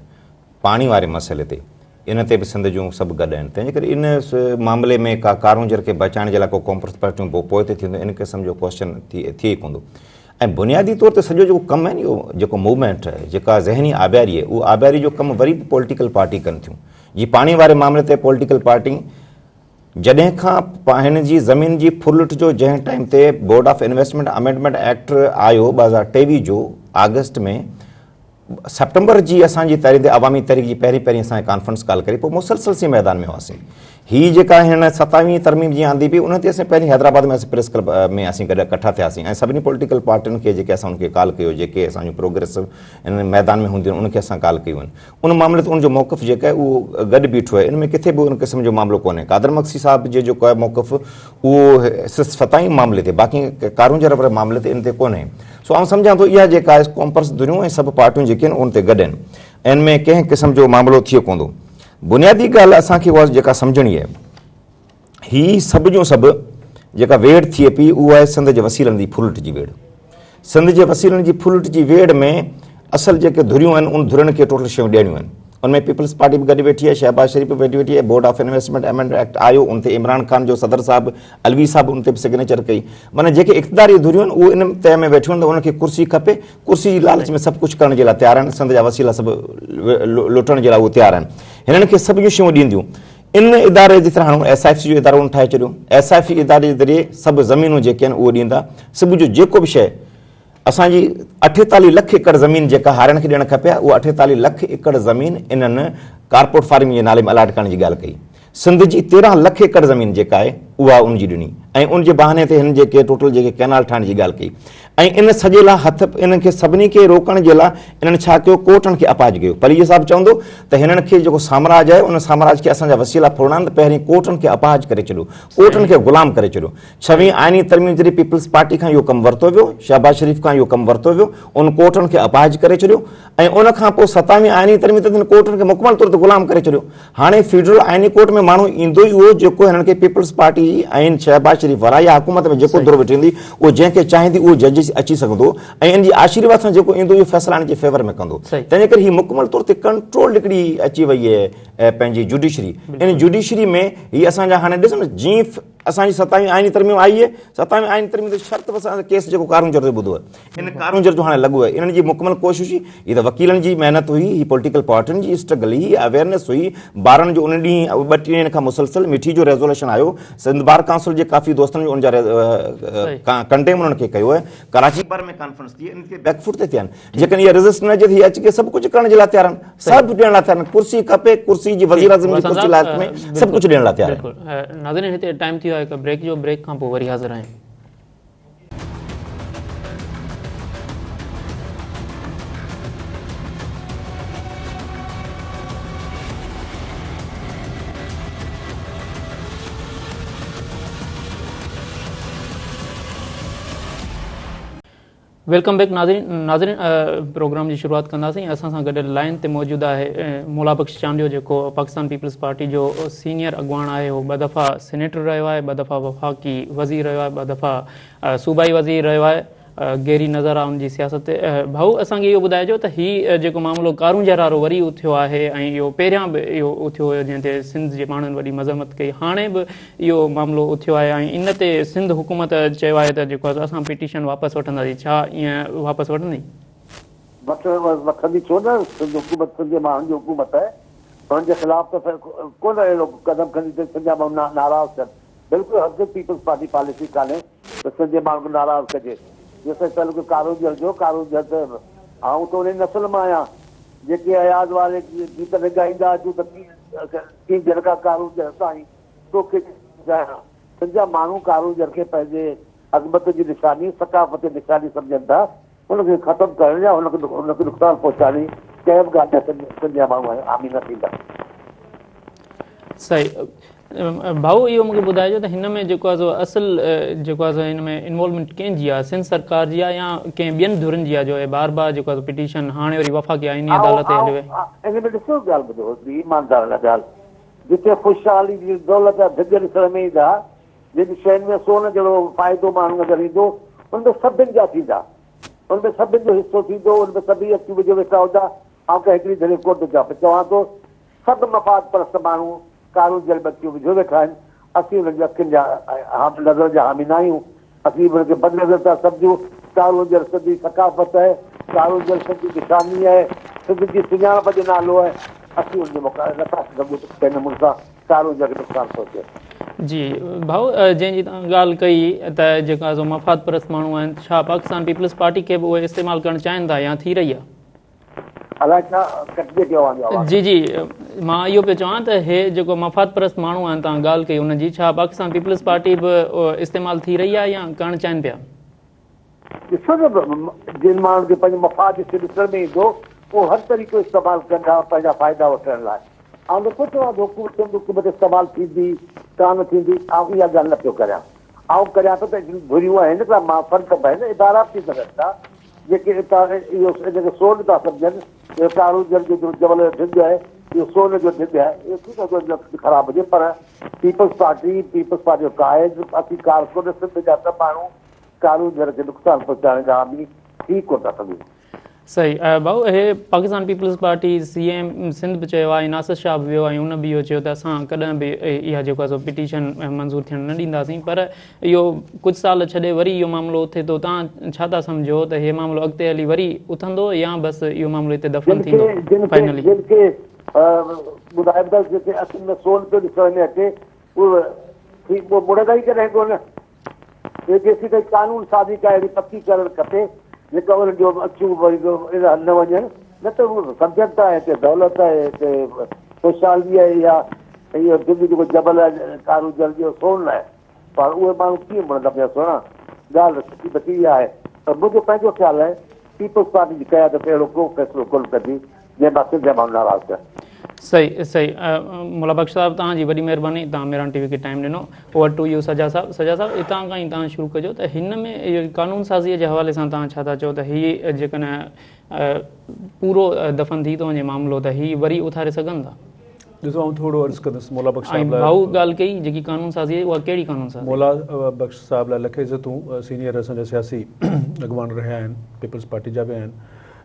پاڻي واري مسئلي تي ان تي به سنڌ جون سڀ گڏ آهن تنهن جي ڪري ان معاملي ۾ ڪا ڪارونجهر کي بچائڻ جي لاء ڪو قومپرست پارٽيون پوء پوئتي ٿينديون ان قسم جو ڪوسچن ٿئي ئي ڪوندو ۽ بنيادي طور تي سڄو جيڪو ڪم آهي نه اهو جيڪو موومينٽ آهي جيڪا ذهني آبياري آهي اهو آبياري جو ڪم وري به پوليٽيڪل پارٽي ڪن ٿيون جي پاڻي واري معاملي تي پوليٽيڪل پارٽي جڏهن کان هن جي زمين جي ڦرلٽ جو جنهن ٽائيم تي board of investment amendment act آيو 2023 جو آگسٽ ۾ سيپٽمبر جي اسان جي تاريخ تي عوامي تحريڪ جي پهرين پهرين اسان ڪانفرنس ڪال ڪري پوء مسلسل سين ميدان ۾ هئاسين هي جيڪا هن ستاويهين ترميم جي آندي پئي ان تي اسين پهرين حيدرآباد ۾ اسين پريس ڪلب ۾ اسين گڏ اڪٺا ٿياسين ۽ سڀني پوليٽيڪل پارٽين کي جيڪي اسان ان کي ڪال ڪيو جيڪي اسان جون پروگريسو ان ميدان ۾ هونديون ان کي اسان ڪال ڪيون آهن ان معاملي تي ان جو موقف جيڪا آهي اهو گڏ بيٺو آهي ان ۾ ڪٿي به ان قسم جو معاملو ڪونهي قادر مگسي صاحب جي جيڪو آهي موقف اهو صرف ستائين معاملي تي باقي ڪارونجهر واري معاملي تي ان تي ڪونهي سو آئون سمجهان ٿو اها جيڪا آهي قومپرست ڌريون ۽ سڀ پارٽيون جيڪي آهن ان تي گڏ آهن ان ۾ ڪنهن قسم جو معاملو ٿئي ڪوندو بنيادي ڳالهه اسان کي اها جيڪا سمجهڻي آهي هي سڀ جون سڀ جيڪا ويڙهه ٿئي پئي اها آهي سنڌ جي وسيلن جي ڦرلٽ جي ويڙهه سنڌ جي وسيلن جي ڦرلٽ جي ويڙهه ۾ اصل جيڪي ڌريون آهن ان ڌرين کي ٽوٽل شيون ڏيڻيون آهن ان ۾ پيپلز پارٽي به گڏ ويٺي آهي شهباز شريف به ويٺي ويٺي آهي board of investment amendment act آيو ان تي عمران خان جو صدر صاحب علوي صاحب ان تي به سگنيچر ڪئي معنی جيڪي اقتداري ڌريون آهن اهي ان تهه ۾ ويٺيون آهن ته انهن کي ڪرسي کپي ڪرسي جي لالچ ۾ سڀ ڪجهه ڪرڻ جي لاء تيار آهن سنڌ جا وسيلا سڀ لٽڻ جي لاء اهي تيار آهن هنن کي سڀ جون شيون ڏينديون ان اداري جي طرح هاڻي ايس I F C جو ادارو ٺاهي ڇڏيو ايس I F C اداري جي ذريعي سڀ زمينون جيڪي آهن اهو ڏيندا سڀ جو جيڪو به شيء اسان جي 48 لک ايڪڙ زمين جيڪا هارين کي ڏيڻ کپي ها، اها 48 لک ايڪڙ زمين انهن ڪارپوريٽ فارمنگ جي نالي ۾ الاٽ ڪرڻ جي ڳالهه ڪئي. سنڌ جي 13 لک ايڪڙ زمين جيڪا آهي اها ان جي ڏني ۽ ان جي بهاني تي هنن جيڪي ٽوٽل جيڪي ڪئنال ٺاهڻ جي ڳالهه ڪئي ۽ ان سڄي لاء هٿ انهن کي سڀني کي روڪڻ جي لاء انهن ڇا ڪيو ڪورٽن کي اپاهج ڪيو. پليجي صاحب چوندو ته هنن کي جيڪو سامراج آهي ان سامراج کي اسان جا وسيلا ڦرڻا آهن ته پهرين ڪورٽن کي اپاهج ڪري ڇڏيو، ڪورٽن کي غلام ڪري ڇڏيو. ڇويهين آئيني ترميم ذريعي پيپلز پارٽي کان اهو ڪم ورتو ويو، شهباز شريف کان اهو ڪم ورتو ويو، ان ڪورٽن کي اپاهج ڪري ڇڏيو ۽ ان کان پوء ستاويهين آئيني ترميم تحت هن ڪورٽن کي مڪمل طور تي غلام ڪري ڇڏيو. هاڻي فيڊرل آئيني ڪورٽ ۾ ماڻهو ايندو ئي اهو جيڪو هنن کي پيپلز پارٽي ۽ شهباز شريف وارا يا حڪومت ۾ جيڪو ڌر ويٺي هوندي اهو جنهن کي چاهيندي اهو جج اچي سگهندو ۽ ان جي آشيرواد سان جيڪو ايندو اهو فيصلا ان جي فيور ۾ ڪندو. تنهن جي ڪري هي مڪمل طور تي ڪنٽرولڊ هڪڙي اچي وئي آهي پنهنجي جوڊيشري. ان جوڊيشري ۾ هي اسان جا هاڻي ڏسو نه جيئن اسان جي ستاويهين آئيني ترميم آئي آهي، ستاويهين آئيني ترميم تي شرط پسند ڪيس جيڪو ڪارونجهر تي ٻڌو آهي، ان ڪارونجهر جو هاڻي لڳو آهي، انهن جي مڪمل ڪوشش هئي، هي ته وڪيلن جي محنت هئي، هي پوليٽيڪل پارٽين جي اسٽرگل هئي، هي اويئرنيس هئي، بارن جو ان ڏينهن ٻه ٽي ڏينهن کان مسلسل مٺي جو ريزوليشن آيو، سنڌ بار ڪائونسل جي ڪافي دوستن جو ان جا ڪنڊيم انهن کي ڪيو آهي، ڪراچي بار ۾ ڪانفرنس ٿي، انهن کي بيڪ فوٽ تي ٿيا آهن. جيڪڏهن اها ريزسٽ نه اچي ته هي اچي ڪري سڀ ڪجهه ڪرڻ جي لاء تيار آهن، سڀ ڏيڻ لاء تيار آهن، ڪرسي کپي، ڪرسي جي وزيراعظم جي ڪرسي لاء ۾ سڀ ڪجهه ڏيڻ لاء تيار آهن. بلڪل ناظرين هتي ٽائيم ٿي ويو آهي هڪ بريڪ جو، بريڪ کان پوء وري حاضر آهيون. Welcome back ناظرين ناظرين پروگرام جي شروعات ڪنداسين اسان سان گڏ لائن تي موجود آهي مولا بخش چانڊيو جيڪو پاڪستان پيپلز پارٽي جو سينيئر اڳواڻ آهي هو ٻه دفعا سينيٽر رهيو آهي ٻه دفعا وفاقي وزير رهيو آهي ٻه دفعا صوبائي وزير رهيو آهي گهري نظر آهي ان جي سياست تي ڀائو اسان کي اهو ٻڌائجو ته هي جيڪو معاملو ڪارونجهر وارو وري اٿيو آهي ۽ اهو پهريان به اهو اٿيو هيو جنهن تي سنڌ جي ماڻهن وڏي مذمت ڪئي هاڻي به اهو معاملو اٿيو آهي ۽ ان تي سنڌ حڪومت چيو آهي ته جيڪو آهي اسان پٽيشن واپس وٺنداسين، ڇا ائين واپس وٺندي؟ وٺندي ڇو نه، سنڌ حڪومت سنڌ جي ماڻهن جي حڪومت آهي، انهن جي خلاف ته ڪونه اهڙو قدم کڻندي ته سنڌ جا ماڻهو ناراض ٿين، بلڪل هرگز پيپلز پارٽي پاليسي ڪانهي ته سنڌ جي ماڻهن کي ناراض ڪجي، جيستائين تعلق ڪارونجهر جو، ڪارونجهر ته آئون ته انهي نسل مان آهيان جيڪي اياز واري گيت ۾ ڳائيندا اچون ته ڪينجهر کان ڪارونجهر تائين. توکي ٻڌايان، سنڌ جا ماڻهو ڪارونجهر کي پنهنجي عظمت جي نشاني، ثقافت جي نشاني سمجهن ٿا. ان کي ختم ڪرڻ يا ان کي نقصان پهچائڻ جي ڪنهن به ڳالهه جا سنڌ جا ماڻهو حامي نه ٿيندا. صحيح ڀائو اهو مونکي ٻڌائجو ته هن ۾ جيڪو آهي سو اصل جيڪو آهي سو هن ۾ انوالومينٽ ڪنهن جي آهي سنڌ سرڪار جي آهي يا ڪنهن ٻين ڌرين جي آهي جو اهي بار بار جيڪو آهي سو پٽيشن هاڻي وري وفاقي آئيني عدالت تي هليو وئي. ان ۾ ڏسو ڳالهه ٻڌو هڪڙي ايماندارانه ڳالهه جتي خوشحالي جي دولت جا ڍڳ ڏسڻ ۾ ايندا، جن شين ۾ سون جهڙو فائدو ماڻهو نظر ايندو، ان ۾ سڀن جا ٿيندا. ان ۾ سڀن جو حصو ٿيندو، ان ۾ سڀئي اکيون وجهي ويٺا هوندا. آئون ڪنهن هڪڙي ڌري ڪونه ٿو چوان، پر چوان ٿو سڀ مفاد پرست ماڻهو ڪارونجهر ۾ اکيون وجهيو ويٺا آهن. اسين انهن جي اکين جا نظر جا حامي ناهيون. اسين انهن کي بدنظر ٿا سمجهون. ڪارونجهر سنڌي ثقافت آهي، ڪارونجهر سنڌي نشاني آهي، سنڌ جي سڃاڻپ جو نالو آهي. اسين ان جي مقابلي نه ٿا سگهون ته ڪنهن نموني سان ڪارونجهر کي نقصان پهچي. جي ڀائو جنهن جي توهان ڳالهه ڪئي ته جيڪا سو مفاد پرست ماڻهو آهن ڇا پاڪستان پيپلز پارٽي کي به اهي استعمال ڪرڻ چاهين ٿا يا ٿي رهي آهي؟ الائي ڇا ڪٽجي پيو اوهان جو آواز. جي جي مان اهو پيو چوان ته هي جيڪو مفاد پرست ماڻهو آهن توهان ڳالهه ڪئي ان جي ڇا پاڪستان پيپلز پارٽي به استعمال ٿي رهي آهي يا ڪرڻ چاهين پيا؟ ڏسو نه جن ماڻهن کي پنهنجو مفاد هتي ڏسڻ ۾ ايندو اهو هر طريقو استعمال ڪندا پنهنجا فائدا وٺڻ لاء. آئون نٿو چوان ته حڪومت سنڌ حڪومت استعمال ٿيندي ڪانه ٿيندي آئون اها ڳالهه نه پيو ڪريان آئون ڪريان ٿو ته ڌريون آهن ته مان فرد به آهن ادارا به ٿي سگهن ٿا جيڪي اتان اهو ان کي سون ٿا سمجهن، اهو ڪارونجهر جو جبل جو ڍڳ آهي، اهو سون جو ڍڳ آهي، اهو ٿي سگهي ٿو جو خراب هجي پر پيپلز پارٽي، پيپلز پارٽي جو قائد، اسين ڪارڪن، سنڌ جا سڀ ماڻهو ڪارونجهر کي نقصان پهچائڻ جا حامي ٿي ڪونه ٿا سگهون. صحيح ڀائو هي Pakistan peoples party C M Sindh به چيو آهي ناصر شاهه به ويو ۽ ان به اهو چيو ته اسان ڪڏهن به اها جيڪو آهي سو پٽيشن منظور ٿيڻ نه ڏينداسين پر اهو ڪجهه سال ڇڏي وري اهو معاملو اٿي ٿو توهان ڇا ٿا سمجهو ته هي معاملو اڳتي هلي وري اٿندو يا بس اهو معاملو هتي دفن ٿيندو فائنلي؟ جن کي ٻڌائبو ته جن کي اکين ۾ سون پيو ڏسڻ ۾ اچي اهي مڙندا ئي ڪڏهن ڪونه. اهي جيسين تائين قانون سازي ڪا اهڙي پڪي ڪرڻ کپي جيڪا انهن جو اکيون وري ايڏانهن نه وڃن، نه ته هو سمجهن ٿا هتي دولت آهي، هتي خوشحالي آهي، اها اهو دنگ جيڪو جبل آهي ڪارونجهر جو سون آهي، پر اهي ماڻهو ڪيئن مڙندا پيا سهڻا، ڳالهه ته سچي پچي اها آهي، پر منهنجو پنهنجو خيال آهي پيپلز پارٽي جي قيادت اهڙو ڪو فيصلو ڪونه ڪندي جنهن مان سنڌ جا ماڻهو ناراض ٿين. صحيح صحيح مولا بخش صاحب توهان جي وڏي مهرباني توهان مهراڻ ٽي وي کي ٽائيم ڏنو اوور ٽو يو سجاد صاحب سجاد صاحب اتان کان ئي توهان شروع ڪجو ته هن ۾ قانون سازي جي حوالي سان توهان ڇا ٿا چئو ته هي جيڪڏهن پورو دفن ٿي ٿو وڃي معاملو ته هي وري اٿاري سگهن ٿا؟ ڏسو آئون ٿورو عرض ڪندس مولا بخش صاحب لاء ۽ ڀائو ڳالهه ڪئي جيڪي قانون سازي اها ڪهڙي قانون سازي؟ مولا بخش صاحب لاء لک عزتون سينيئر اسان جا سياسي اڳواڻ رهيا آهن پيپلز پارٽي جا به آهن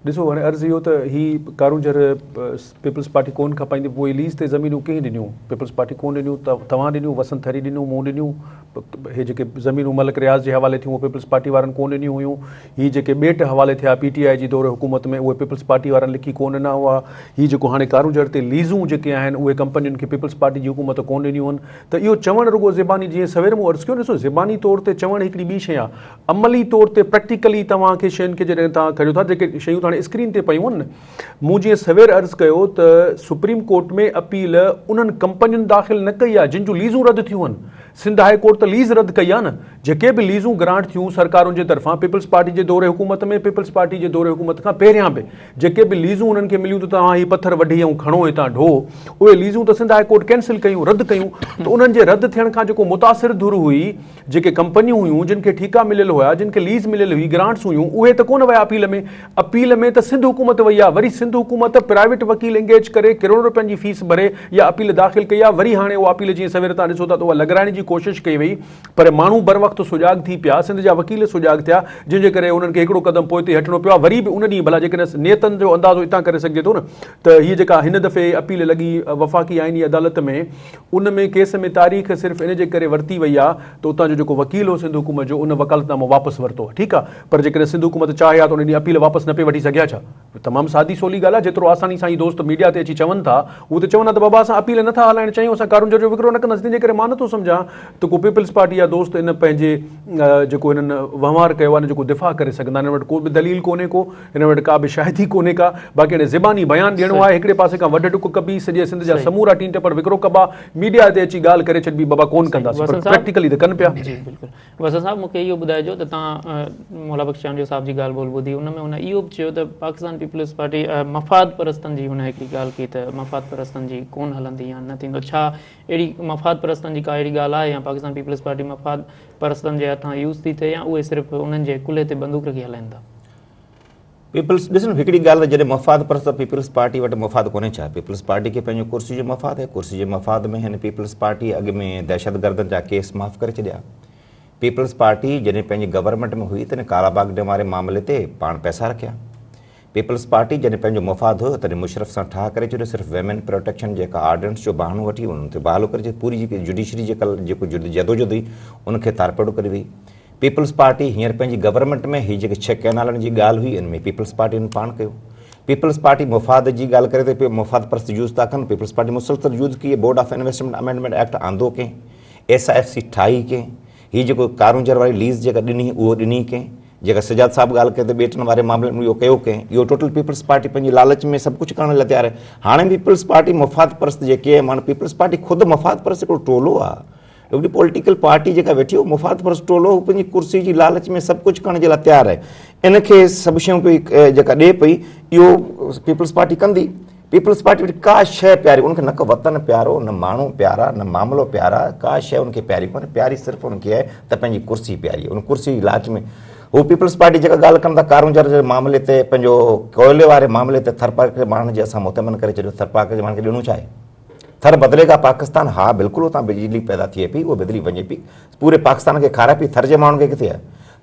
ڏسو هاڻي عرض اهو ته هي ڪارونجهر پيپلز پارٽي ڪون کپائيندي پوء ليز تي زمينون ڪنهن ڏنيون پيپلز پارٽي ڪون ڏنيون توهان ڏنيون وسند ٿري ڏنيون مون ڏنيون هي جيڪي زمينون ملڪ رياض جي حوالي ٿيون اهي پيپلز پارٽي وارن ڪون ڏنيون هيون هي جيڪي ٻيٽ حوالي ٿيا پي ٽي آء جي دور حڪومت ۾ اهي پيپلز پارٽي وارن لکي ڪون ڏنا هئا هي جيڪو هاڻي ڪارونجهر تي ليزون جيڪي آهن اهي ڪمپنين کي پيپلز پارٽي جي حڪومت ڪون ڏنيون آهن ته اهو چوڻ رڳو زباني جيئن سوير مون عرض ڪيو ڏسو زباني طور تي چوڻ هڪڙي ٻي شيء آهي عملي طور تي پريڪٽيڪلي توهان کي شين کي جڏهن توهان ڪريو ٿا جيڪي شيون ته هاڻي اسڪرين تي پيون آهن نه مون جيئن سوير عرض ڪيو ته سپريم ڪورٽ ۾ اپيل انهن ڪمپنين داخل نه ڪئي آهي جن جون ليزون رد ٿيون آهن سنڌ هاء ڪورٽ ته ليز رد ڪئي آهي نه جيڪي به ليزون گرانٽ ٿيون سرڪارن جي طرفان پيپلز پارٽي جي دور حڪومت ۾ پيپلز پارٽي جي دور حڪومت کان پهريان به جيڪي به ليزون انهن کي مليون ته توهان هي پٿر وڍي ۽ کڻو هتان ڍو اهي ليزون ته سنڌ هاء ڪورٽ ڪينسل ڪيون رد ڪيون ته انهن جي رد ٿيڻ کان جيڪو متاثر ڌر هئي جيڪي ڪمپنيون هيون، جن کي ٺيڪا مليل هيا، جن کي ليز مليل هئي، گرانٽس هيون، اهي ته ڪونه ويا اپيل ۾. اپيل ۾ ته سنڌ حڪومت وئي آ، وري سنڌ حڪومت پرائيويٽ وڪيل انگيج ڪري ڪروڙين روپين جي فيس ڀري اها اپيل داخل ڪئي آ، وري هاڻي اها اپيل جيئن سوير تان ڏسو ٿا ته اها لڳرائڻ جي ڪوشش ڪئي وئي پر ماڻهو بروقت سجاڳ ٿي پيا، سنڌ جا وڪيل سجاڳ ٿيا، جنهن جي ڪري انهن کي هڪڙو قدم پوئتي هٽڻو پيو آ، وري به ان ڏينهن ڀلا جيڪڏهن نيتن جو اندازو اتان ڪري سگهجي ٿو نه ته هيء جيڪا هن دفعي اپيل لڳي وفاقي آئيني عدالت ۾ ان ۾ ڪيس ۾ تاريخ صرف ان جي ڪري ورتي وئي آ ته اتان جو جيڪو وڪيل هو سنڌ حڪومت جو ان وڪالت نامو واپس ورتو آ ٺيڪ آ پر جيڪڏهن سنڌ حڪومت چاهي ها ته ان ڏينهن اپيل واپس نه پئي وٺي سگهي ها ڇا؟ تمام سادي سولي ڳالهه آ جيترو آساني سان هي دوست ميڊيا تي اچي چون ٿا هو ته چون ها ته بابا اسان اپيل نه ٿا هلائڻ چاهيون اسان ڪارونجهر جو وڪرو نه ڪنداسين تنهن جي ڪري مان نه ٿو سمجهان ته ڪو پيپلز پارٽي جا دوست ان پنهنجي جيڪو هنن وهنوار ڪيو آ ان جو ڪو دفاع ڪري سگهندا هنن وٽ ڪو به دليل ڪونهي ڪو هن وٽ ڪا به شاهدي ڪونهي ڪا، باقي هاڻي زباني بيان ڏيڻو آهي، هڪڙي پاسي کان وڍ ٽڪ ڪبي، سڄي سنڌ جا سمورا ٽين ٽپڙ وڪرو ڪبا، ميڊيا تي اچي ڳالهه ڪري ڇڏبي بابا ڪونه ڪنداسين پر پريڪٽيڪلي ته ڪن پيا. جي بلڪل وسند صاحب مونکي اهو ٻڌائجو ته توهان مولا بخش چانڊيو صاحب جي ڳالهه ٻولهه ٻڌي ان ۾ هن اهو به چيو ته پاڪستان پيپلز پارٽي مفاد پرستن جي هن هڪڙي ڳالهه ڪئي ته مفاد پرستن جي ڪونه هلندي يا نه ٿيندو ڇا اهڙي مفاد پرستن جي ڪا اهڙي ڳالهه آهي يا پاڪستان پيپلز پارٽي مفاد پرستن جي هٿان يوز ٿي ٿئي يا اهي صرف انهن جي ڪلهي تي بندوق رکي هلائين ٿا. پيپلز ڏس نه هڪڙي ڳالهه ته جڏهن مفاد پرست پيپلز پارٽي وٽ مفاد ڪونهي ڇا پيپلز پارٽي کي پنهنجو ڪرسي جو مفاد آهي ڪرسي جي مفاد ۾ هن پيپلز پارٽي اڳ ۾ دهشت گردن جا ڪيس معاف ڪري ڇڏيا پيپلز پارٽي جڏهن پنهنجي گورنمينٽ ۾ هئي تڏهن ڪالا باغ ڊيم واري معاملي تي پاڻ پئسا رکيا پيپلز پارٽي جڏهن پنهنجو مفاد هيو تڏهن مشرف سان ٺاهه ڪري ڇڏيو صرف ويمن پروٽيڪشن جيڪا آرڊيننس جو بهانو وٺي انهن کي بحال ڪري ڇڏيو پوري جيڪي جڊيشري جيڪا جيڪو جدوجهد هئي ان کي تارپيڙو ڪري وئي پيپلز پارٽي هينئر پنهنجي گورنمينٽ ۾ هي جيڪي ڇهه ڪئنالن جي ڳالهه هئي ان ۾ پيپلز پارٽي ان پاڻ ڪيو. پيپلز پارٽي مفاد جي ڳالهه ڪري ته مفاد پرست يوز ٿا ڪن، پيپلز پارٽي مسلسل يوز ڪئي، board of investment amendment act آندو ڪنهن، ايس I F C ٺاهي ڪنهن، هي جيڪو ڪارونجهر واري ليز جيڪا ڏني اهو ڏني ڪنهن، جيڪا سجاد صاحب ڳالهه ڪئي ته ٻيٽن واري معاملي ۾ اهو ڪيو ڪنهن، اهو ٽوٽل پيپلز پارٽي پنهنجي لالچ ۾ سڀ ڪجهه ڪرڻ لاء تيار آهي. هاڻي پيپلز پارٽي مفاد پرست جيڪي آهي معنيٰ پيپلز پارٽي خود مفاد پرست هڪڙو ٽولو آهي. هڪڙي پوليٽيڪل پارٽي جيڪا ويٺي اهو مفاد پرست ٽولو هو پنهنجي ڪرسي جي لالچ ۾ سڀ ڪجهه ڪرڻ جي لاء تيار آهي ان کي سڀ شيون پئي جيڪا ڏي پئي اهو پيپلز پارٽي ڪندي پيپلز پارٽي وٽ ڪا شيء پياري ان کي نه ڪو وطن پيارو نه ماڻهو پيارا نه معاملو پيارا ڪا شيء ان کي پياري ڪونهي پياري صرف ان کي آهي ته پنهنجي ڪرسي پياري ان ڪرسي جي لالچ ۾ هو پيپلز پارٽي جيڪا ڳالهه ڪن ٿا ڪارونجهر جي معاملي تي پنهنجو ڪوئلي واري معاملي تي ٿرپارڪر جي ماڻهن جي اسان مطمئن ڪري ڇڏيو ٿرپارڪر جي ماڻهن کي ڏنو ڇا آهي ٿر بدلي گا پاڪستان ها بلڪل اتان بجلي پيدا ٿئي پئي اها بدلي وڃي پئي پوري پاڪستان کي کارائي پئي ٿر جي ماڻهن کي ڪٿي آهي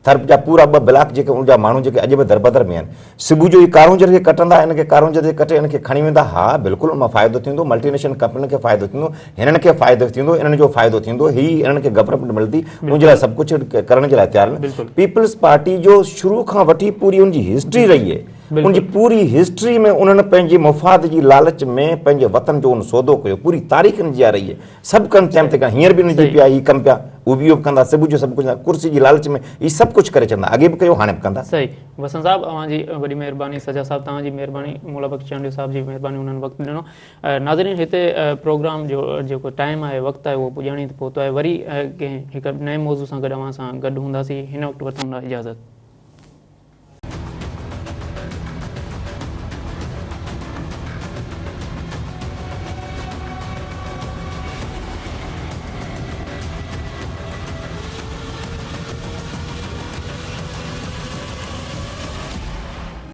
ٿر جا پورا ٻه بلاڪ جيڪي ان جا ماڻهو جيڪي اڄ به دربدر ۾ آهن صبح جو هي ڪارونجهر کي ڪٽندا ان کي ڪارونجهر کي ڪٽي ان کي کڻي ويندا ها بلڪل ان مان فائدو ٿيندو ملٽي نيشنل ڪمپنين کي فائدو ٿيندو هنن کي فائدو ٿيندو انهن جو فائدو ٿيندو هي انهن کي گورنمينٽ ملندي ان جي لاء سڀ ڪجهه ڪرڻ جي لاء تيار آهن پيپلز پارٽي جو شروع کان وٺي پوري ان جي هسٽري رهي آهي ان جي پوري هسٽري ۾ انهن پنهنجي مفاد جي لالچ ۾ پنهنجي وطن جو ان سودو ڪيو پوري تاريخ ان جي اها رهي آهي سڀ ڪن ٽائيم تي هينئر به ان جي پيا هي ڪم پيا اهو به اهو به ڪندا، سڀ جو سڀ ڪجهه ڪرسي جي لالچ ۾ هي سڀ ڪجهه ڪري ڇڏندا، اڳي به ڪيو هاڻي به ڪندا. صحيح وسند صاحب اوهان جي وڏي مهرباني، سجاد صاحب توهان جي مهرباني، مولا بخش چانڊيو صاحب جي مهرباني انهن وقت ڏنو. ناظرين هتي پروگرام جو جيڪو ٽائيم آهي وقت آهي اهو پڄاڻي تي پهتو آهي، وري ڪنهن هڪ نئين موضوع سان گڏ اوهان سان گڏ هونداسين، هن وقت وٺون ٿا اجازت.